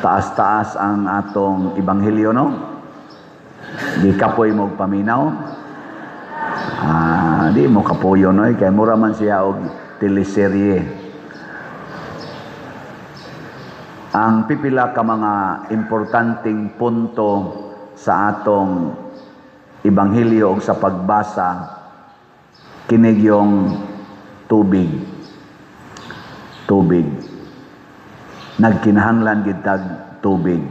Taas-taas ang atong ebanghelyo, no? Gikapoy mo paminaw. Ah, di mo kapoyo, no, kay mura man siya og teleserye. Ang pipila ka mga importanteng punto sa atong ebanghelyo og sa pagbasa, kinig yung tubig. Tubig. Nagkinahanglan gid tag tubig.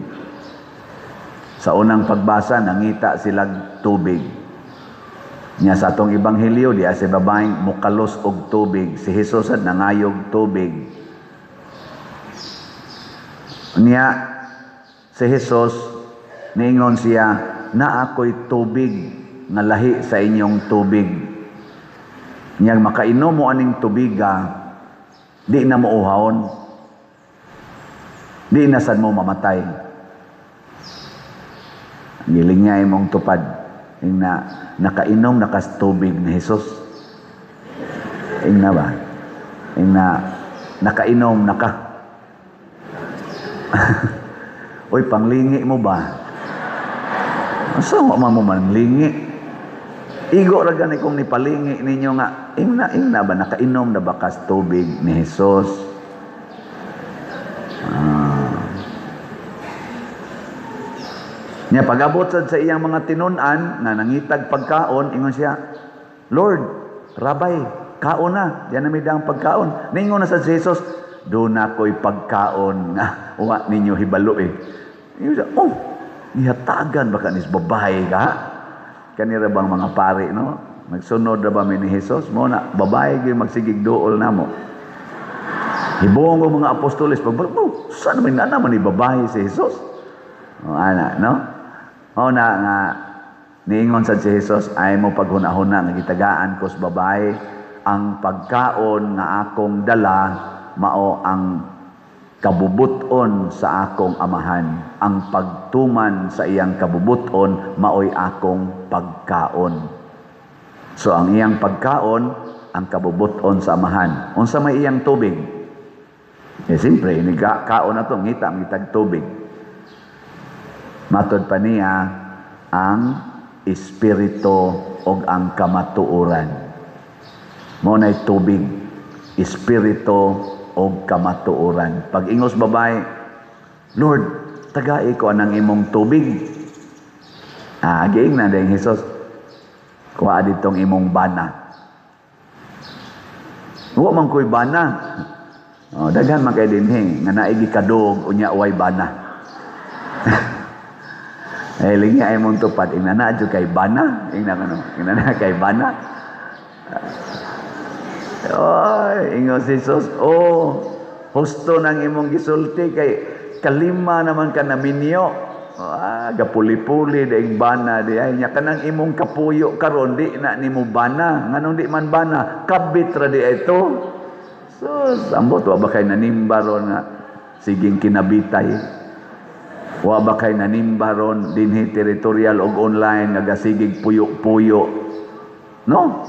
Sa unang pagbasa, nangita silag tubig. Nya sa atong ebanghelyo, di si babaeng mukalos og tubig. Si Jesus ad nangayog tubig. Niya si Jesus niingon siya, "Naa ko'y tubig nga lahi sa inyong tubig. Nya makainom mo aning tubiga, di na mo uhawon. Di na sad mo mamatay." Giling niya imong tupad. Ing na nakainom na kas tubig ni Jesus. Ing na ba? Ing na nakainom na ka. Uy, panglingi mo ba? Asa mo man mo manlingi? Igo ra gani kung nipalingi ninyo nga ing na ba, nakainom na ba kas tubig ni Jesus? Ah. Nya pag-abot sad sa iyang mga tinun-an nga nangitag pagkaon, ingon siya, "Lord, Rabbi, kaon na, diyan na may daang pagkaon." Ningon na sa Jesus, "Duna ko'y pagkaon nga wa ninyo hibalo eh." Ingon siya, "Oh, gihatagan ba ka nis babae ka?" Kanira bang mga pare, no? Nagsunod na ba mi ni Jesus? Mo na, babae gyud magsigig duol namo. Hibuong ko mga apostoles, pag, oh, saan naman na naman ni babae si Jesus? O, ana, no? O na nga, niingon sad si Jesus, "Ay mo paghuna-huna nga gitagaan ko sa babae, ang pagkaon nga akong dala, mao ang kabubuton sa akong amahan. Ang pagtuman sa iyang kabubuton, maoy akong pagkaon." So ang iyang pagkaon, ang kabubuton sa amahan. Unsa may iyang tubig? Eh, siyempre, ini kaon na to, ngita, ngitag tubig. Matod pa niya, ang espiritu og ang kamatuoran. Mao na'y tubig, espiritu og kamatuoran. Pag ingos babae, "Lord, tagai ko anang imong tubig." Ah, giing na din Jesus, "Kuha ditong imong bana." "Wa man ko'y bana." Oh, daghan man kay dinhi nga naigi kadug unya way bana. Eh, lingi ay mong tupad, ingna na jud kay bana, ingna kano, ingna na kay bana. Oy, ingon si Jesus, "Oh, husto nang imong gisulti kay kalima naman ka na minyo. Ah, gapuli-puli daing bana di ay nya kanang imong kapuyo karon di na nimo bana. Nganong di man bana? Kabit ra di ay to." So, ambot wa ba kay nanimba ron nga siging kinabitay? Wa ba kay nanimba ron dinhi territorial og online nga gasigig puyo-puyo? No?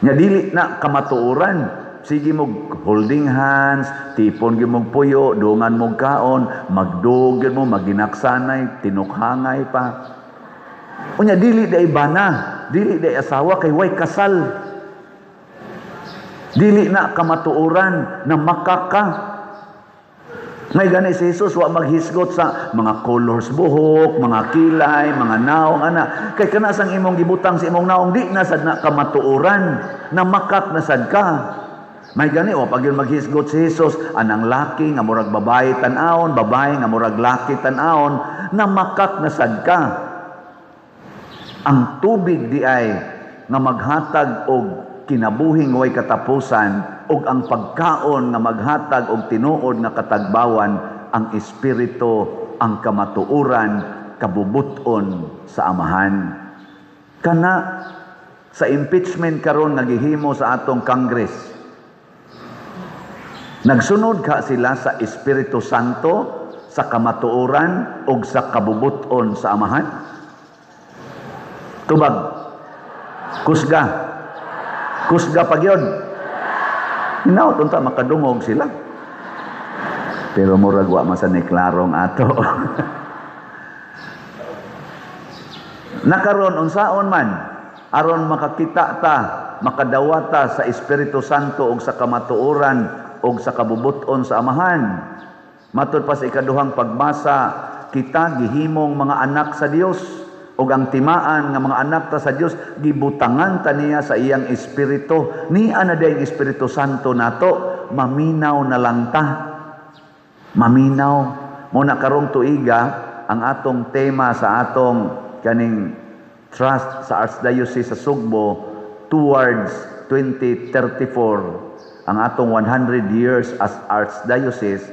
Nya dili na kamatuoran. Sige mo holding hands, tipon gyud mong puyo, dungan mong kaon, magdugin gyud mo, maginaksanay, tinukhangay pa. Unya dili day bana, dili day asawa kay way kasal. Dili na kamatuoran na makaka. May gani si Jesus wa maghisgot sa mga colors buhok, mga kilay, mga naong ana. Kay kana sang imong gibutang sa imong naong, di na sad na kamatuoran na makak na sad ka. May gani wa pag yun maghisgot si Jesus anang laki nga murag babae tan-awon, babae nga murag laki tan-awon, na makak na sad ka. Ang tubig di ay nga maghatag og kinabuhing way katapusan ug ang pagkaon nga maghatag og tinuod nga katagbawan, ang espiritu, ang kamatuoran, kabubuton sa amahan. Kana sa impeachment karon nga gihimo sa atong Congress, nagsunod ka sila sa Espiritu Santo, sa kamatuoran ug sa kabubuton sa amahan? Tubag. Kusga. Kusga pa gyud. Hinaut unta makadungog sila. Pero murag wa man sa ni klarong ato. Nakaron unsaon man aron makakita ta, makadawata sa Espiritu Santo ug sa kamatuoran ug sa kabubut-on sa Amahan. Matud pa sa ikaduhang pagbasa, kita gihimong mga anak sa Dios ug ang timaan nga mga anak ta sa Dios, gibutangan ta niya sa iyang espiritu. Niya na ang Espiritu Santo nato, maminaw na lang ta. Maminaw. Mo na karong tuiga ang atong tema sa atong kaning trust sa Archdiocese sa Sugbo towards 2034, ang atong 100 years as Archdiocese,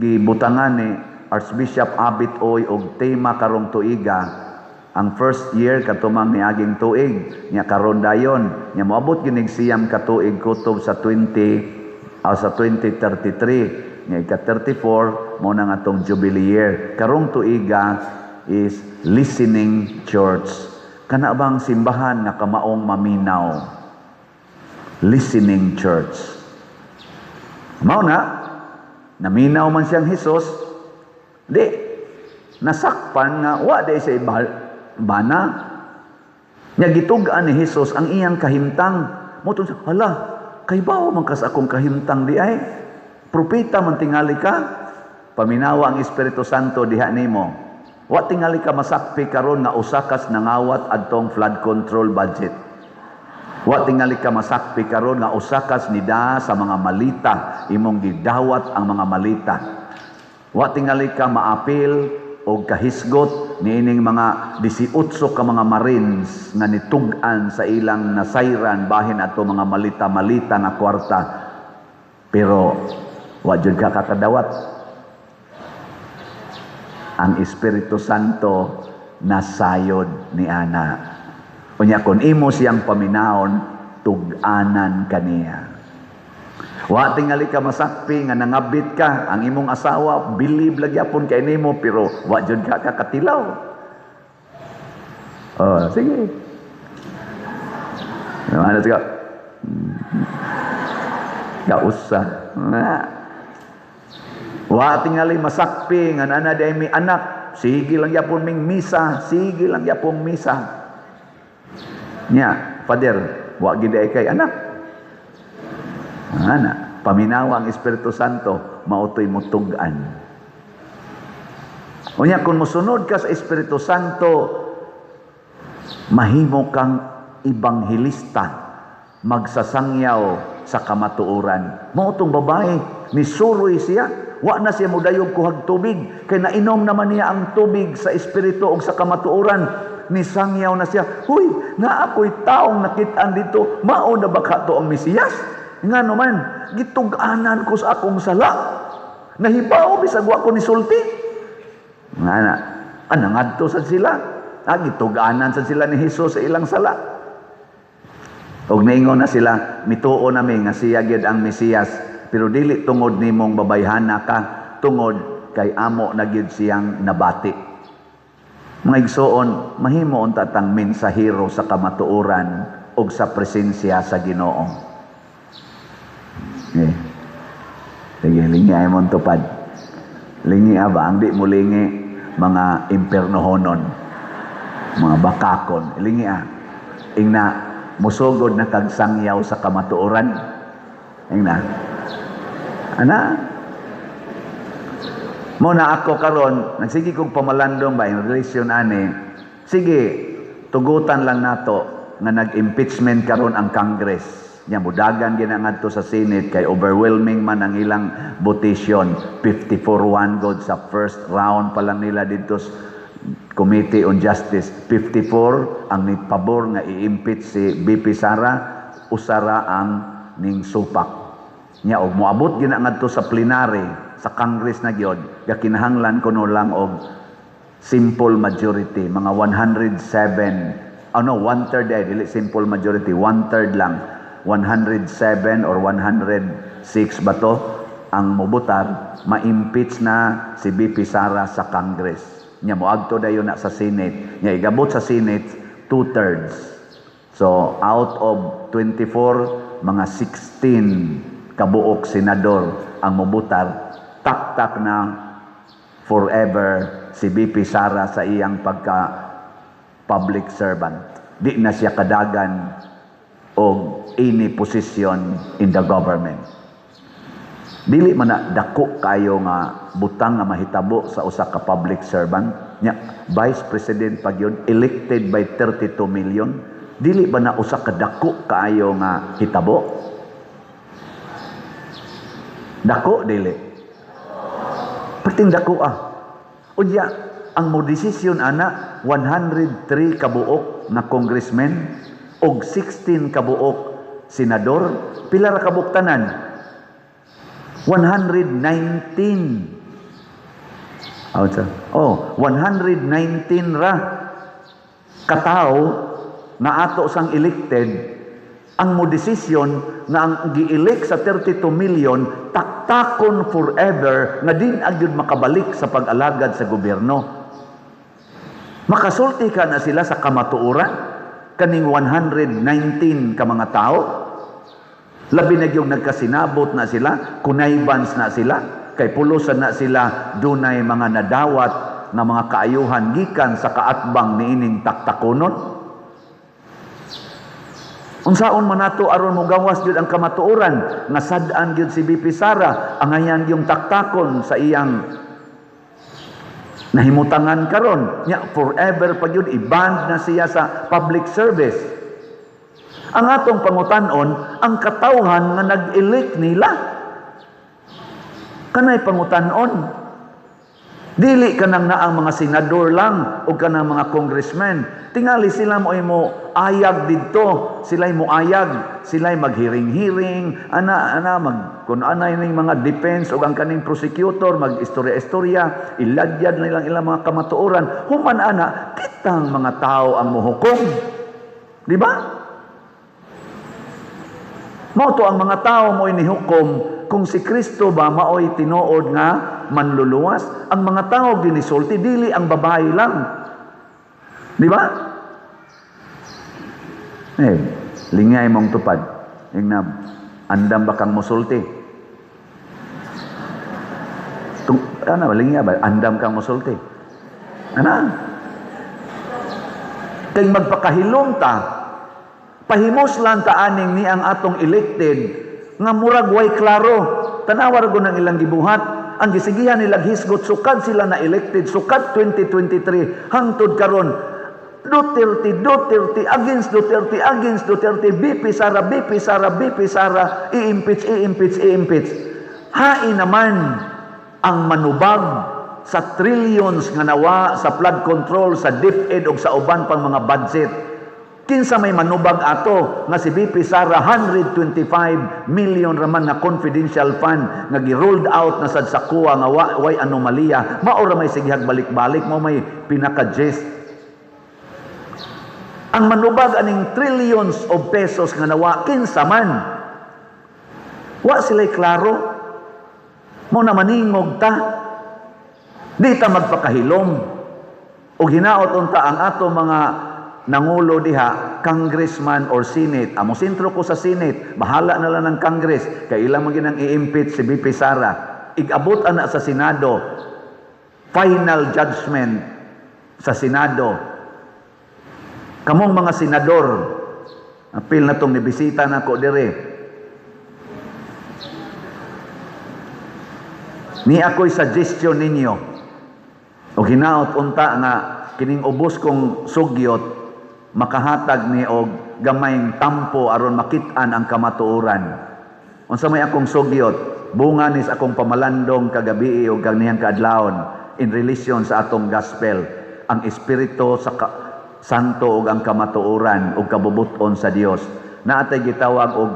gibutangan ni Archbishop Abit Oy og tema karong tuiga. Ang first year katumang niaging tuig nya, karon dayon nya moabot ginig 9 ka tuig kutob sa 20 sa 2033 nya, ika 34 mo nang atong jubilee year. Karong tuiga is listening church. Kana bang simbahan nga kamaong maminaw? Listening church. Mao na naminaw man siyang Hesus, di nasakpan nga wa di siya bana nya. Gitug-an ni Hesus ang iyang kahimtang. Mo siya, "Hala, kay bawo man kas akong kahimtang di ay propeta man tingali ka." Paminawa ang Espiritu Santo diha nimo. Wa tingali ka masakpi karon nga usa kas nangawat adtong flood control budget. Wa tingali ka masakpi karon nga usa kas nida sa mga malita, imong gidawat ang mga malita. Wa tingali ka maapil og kahisgot niining mga 18 ka mga Marines nga nitug-an sa ilang nasayran bahin ato mga malita-malita nga kwarta. Pero wa jud ka kakadawat. Ang Espiritu Santo nasayod ni ana. Unya kon imo siyang paminawon, tug-anan kaniya. Wa tingali ka masakpi nga nangabit ka, ang imong asawa believe lagi apon kay nimo, pero wa jud ka kakatilaw. Oh, sige. Ano ka? Kausa. Wa tingali masakpi nga nana day mi anak, sige lang yapon ming misa, sige lang yapon misa. Nya, Father, wa gid kay anak. Ana, paminawa ang Espiritu Santo, mautoy mo tug-an. Unya kung mosunod ka sa Espiritu Santo, mahimo kang ibanghilista, magsasangyaw sa kamatuoran. Mao tong babae, nisuroy siya, wa na siya mudayog kuhag tubig, kay nainom naman niya ang tubig sa Espiritu ug sa kamatuoran. Nisangyaw na siya, "Huy, naa ko'y taong nakit-an dito, mao na ba ka to ang Mesiyas? Ngano man, gitug-anan ko sa akong sala. Nahibaw bisag wa ko nisulti." Nga na, anangadto sad sila. Ah, gitug-anan sad sila ni Jesus sa ilang sala. Og niingon na sila, "Mituo nami nga siya gyud ang Mesiyas, pero dili tungod nimong babayhana ka, tungod kay amo na gyud siyang nabati." Mga igsoon, mahimo unta tang mensahero sa kamatuoran ug sa presensya sa Ginoo. Eh. Sige, lingi ay mong tupad. Lingi ba? Ang di mo lingi, mga impernohonon, mga bakakon. Lingi ah. Ingna, musugod na kag sangyaw sa kamatuoran. Ingna. Ana? Mo na ako karon, nagsige kong pamalandong ba in relation ani. Sige, tugutan lang nato nga nag-impeachment karon ang Congress. Nya mudagan gina ngadto sa Senate kay overwhelming man ang ilang votation, 54-1 god sa first round pa lang nila didto sa Committee on Justice. 54 ang nipabor nga i-impeach si VP Sara, usara ang ning supak. Nya og moabot gina ngadto sa plenary sa Congress na gyud, gakinahanglan kuno lang og simple majority, mga 107, ano, one third ay dili simple majority, one third lang, 107 or 106 ba to ang mobutar, ma-impeach na si VP Sara sa Congress. Nya moadto dayon na sa Senate. Nya igabot sa Senate, two thirds. So out of 24, mga 16 kabuok senador ang mobutar. Taktak na forever si BP Sara sa iyang pagka public servant. Di na siya kadagan og any position in the government. Dili man na dako kayo nga butang nga mahitabo sa usa ka public servant nya, vice president pa gyud, elected by 32 million? Dili ba na usa ka dako kaayo nga hitabo? Dako, dili? Perting dako ah. Unya ang mo desisyon ana, 103 kabuok na congressmen og 16 kabuok senador. Pila ra kabuok tanan? 119. Oh, oh, 119 ra katawo nga ato sang elected ang mo desisyon nga ang gi-elect sa 32 million taktakon forever nga di na gyud makabalik sa pag-alagad sa gobyerno. Makasulti ka na sila sa kamatuoran kaning 119 ka mga tao? Labi na yung nagkasinabot na sila, connivance na sila, kay pulusan na sila dunay mga nadawat nga mga kaayuhan gikan sa kaatbang niining taktakonon. Unsaon man nato aron mogawas gyud ang kamatuoran nga sad-an gyud si BP Sara, angayan yung taktakon sa iyang nahimutangan karon nya, forever pa gyud i-banned na siya sa public service? Ang atong pangutan-on, ang katawhan nga nag-elect nila. Kanay pangutan-on. Dili kanang naang mga senador lang o kanang mga congressmen. Tingali sila mo ay mo ayag didto, sila'y mo ayag, sila'y maghiring-hiring, ana ana mag kun ana ning mga defense o ang kaning prosecutor mag-istorya-istorya, iladyad nilang ilang mga kamatuoran. Human ana, kitang mga tao ang mohukom. Di ba? Mao to ang mga tao mo'y nihukom kung si Kristo ba maoy tinuod nga manluluwas. Ang mga tao ginisulti, dili ang babae lang. Di ba? Eh, lingay mong tupad. Ingna, andam ba kang musulti? Tung, ano ba, lingay ba? Andam kang musulti. Ano? Kay magpakahilom ta, pahimuslan ta aning ni ang atong elected nga murag way klaro. Tanawa ra gud ang ilang gibuhat. Ang gisigihan nila hisgot sukad sila na elected, sukad 2023 hangtod karon, Duterte, Duterte, against Duterte, against Duterte, BP Sara, BP Sara, BP Sara, i-impeach, i-impeach, i-impeach. Hain naman ang manubag sa trillions nga nawa sa flood control, sa DepEd o sa uban pang mga budget? Kinsa may manubag ato nga si BP Sara, 125 million raman na confidential fund nga gi-rolled out na sad sa COA nga way anomalya, mao ra may sigihag balik-balik, mao may pinaka-gist? Ang manubag aning trillions of pesos nga nawa, kinsa man? Wa sila'y klaro. Mao na maningog ta. Di ta magpakahilom. Og hinaot unta ang ato mga nangulo diha, congressman or senate. Amo sentro ko sa senate, bahala na lang ng Congress kay ilang man ginang i-impeach si BP Sara. Igabot ana sa Senado, final judgment sa Senado. Kamong mga senador, apil na tong nibisita nako dire. Ni ako'y suggestion ninyo. O hinaot unta nga kining ubos kong sugyot makahatag ni og gamayng tampo aron makit-an ang kamatuoran. Unsa may akong sugyot? Bunga nis akong pamalandong kagabi o kaniyang kaadlawon in relation sa atong gospel, ang espiritu sa Santo ug ang kamatuoran ug kabubut-on sa Dios. Naatay gitawag og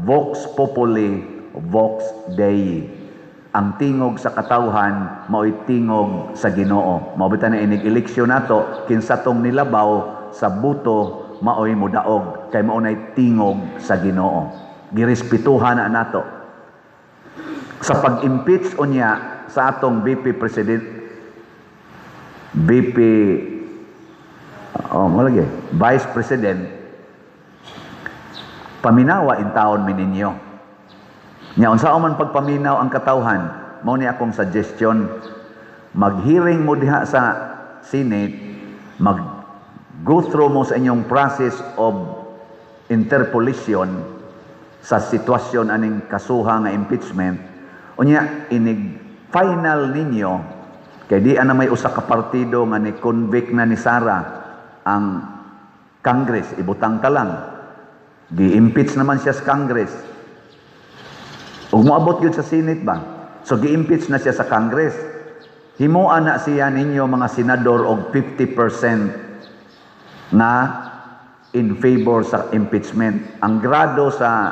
vox populi, vox Dei. Ang tingog sa katawhan mao'y tingog sa Ginoo. Mao bitaw na inig eleksyon nato, kinsa tong nilabaw sa buto mao'y modaog kay mao nay tingog sa Ginoo. Girespetuhan na nato. Sa pag-impeach unya sa atong BP President, BP, oh, mo lagi, Vice President, paminawa in taon mi ninyo. Nya unsa man pagpaminaw ang katawhan, Mao ni akong suggestion. Mag-hearing mo diha sa Senate, mag go through mo sa inyong process of interpolation sa sitwasyon aning kasuha nga impeachment. Unya inig final ninyo, kay di ana may usa ka partido nga ni convict na ni Sara ang Congress, ibutang ta lang. Gi-impeach naman siya sa Congress. Ug moabot gyud sa Senate ba? So gi-impeach na siya sa Congress. Himuan na siya ninyo mga senador og 50% na in favor sa impeachment. Ang grado sa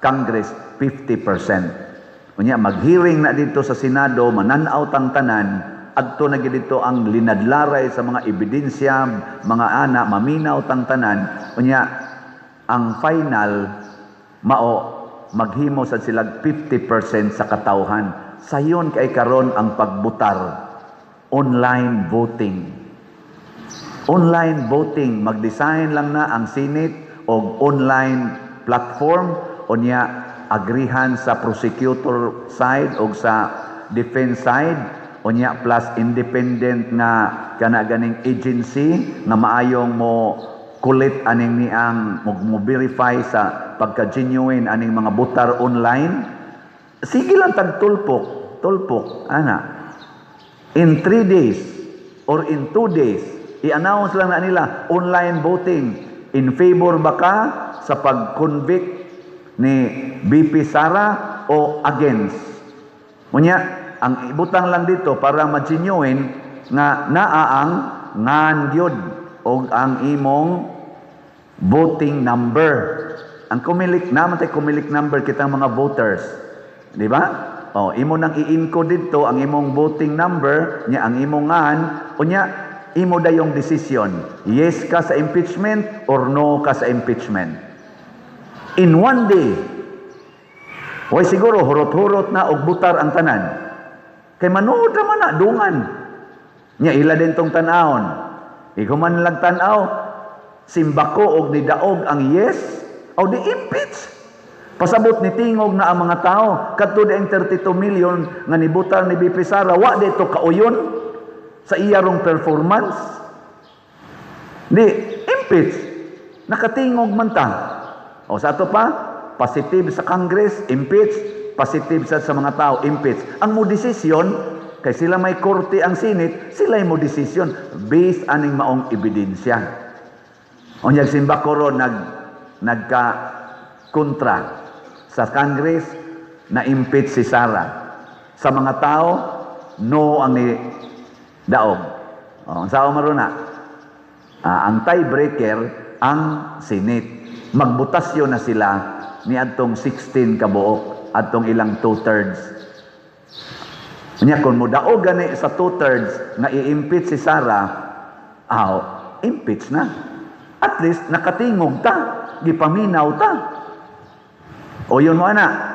Congress, 50%. Unya mag-hearing na dito sa Senado, mananaw tang tanan, adto na gyud dito ang linadlaray sa mga ebidensya, mga ana, maminaw tang tanan. Unya ang final mao maghimo sa silag 50% sa katawhan. Sayon kay karon ang pagbutar, online voting. Online voting, mag-design lang na ang Senate og online platform, unya agrihan sa prosecutor side og sa defense side, unya plus independent nga kana ganing agency nga maayong mo kulit aning niang mo verify sa pagka-genuine aning mga butar online. Sige lang tag tulpok, tulpok ana. In 3 days or in 2 days, i-announce lang na nila online voting, in favor ba ka sa pag-convict ni VP Sara o against. Unya ang ibutang lang dito para ma-genuine nga naa ang ngan gyud og ang imong voting number. Ang Comelec naman tay Comelec number kitang mga voters. Di ba? Oh, imo nang i-encode dito ang imong voting number nya, ang imong ngan, unya imo dayong decision. Yes ka sa impeachment or no ka sa impeachment. In one day. Hoy, siguro hurot-hurot na og butar ang tanan. Kay manuod naman na dungan. Nya ila din tong tan-awon. Ikaw man lang tan-aw, simbako og nidaog ang yes, o di impeach. Pasabot ni tingog na ang mga tao. Kadto di ang 32 million nga nibutar ni VP Sara, wa dito kauyon sa iyarong performance. Di, impeach. Nakatingog man ta. O sa ato pa, positive sa Congress, impeach. Positive sa mga tao, impeach. Ang mo desisyon, kay sila may korte ang Senate, sila mo desisyon based aning maong ebidensya. Unyag simbako ron nagka kontra sa Congress na impeach si Sara. Sa mga tao, no ang ni daog. O, ang sao maron na? Ang tiebreaker ang Senate. Magbutasyon na sila ni adtong 16 kabuok, adtong ilang two-thirds. Unya kung modaog gani sa two-thirds nga i-impeach si Sara, aw, impeach na. At least nakatingog ta, gipaminaw ta. O yun mo ana.